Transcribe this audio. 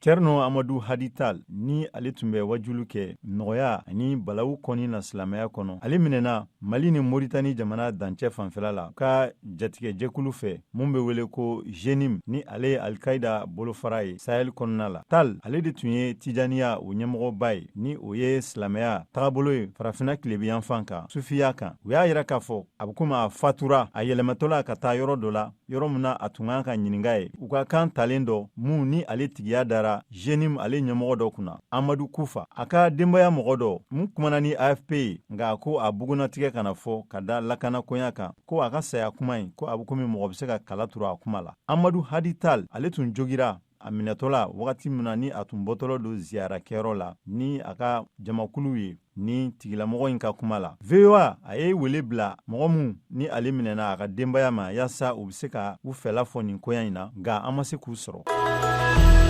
Cɛrno Amadu Hadi Tal, ni ale tun bɛ wajulu kɛ nɔgɔya ani balawu kɔnni na silamɛya kɔnɔ, ale minɛna Mali ni Moritani jamana dancɛ fanfɛla la, ka jatigɛjɛkulu fɛ mun bɛ wele ko JNIM, ni ale ye Alikaida bolofara ye Sahel kɔnɔna la. Tal, ale de tun ye Tijaniya o ɲɛmɔgɔba ye, ni o ye silamɛya tagabolo ye farafina tilebiyanfan kan, sufiya kan. U y'a yira k'a fɔ a bɛ komi a fatura a yɛlɛmatɔla ka taa yɔrɔ dɔ la, yɔrɔ min na a tun kan ka ɲininka ye u ka kan talen dɔ mun ni ale tigiya dara JNIM ale ɲɛmɔgɔ dɔ kunna, Amadu Kufa. A ka denbaya mɔgɔ dɔ mun kumana ni AFP ye, nka ko a bugunnatigɛ kana fɔ ka da lakanakoɲa kan, ko a ka saya kuma in, ko a bɛ komi mɔgɔ bɛ se ka kala turu a kuma la. Amadu Hadi Tal, ale tun jogira a minɛtɔla wagati min na ni a tun bɔtɔlɔ don ziyarakɛyɔrɔ la ni a ka jamakulu ye ni tigilamɔgɔ in ka kuma la. VOA a ye wele bila mɔgɔ min ni ale minɛna a ka denbaya ma yaasa u bɛ se ka u fɛla fɔ nin koɲa in na, nka an ma se k'u sɔrɔ.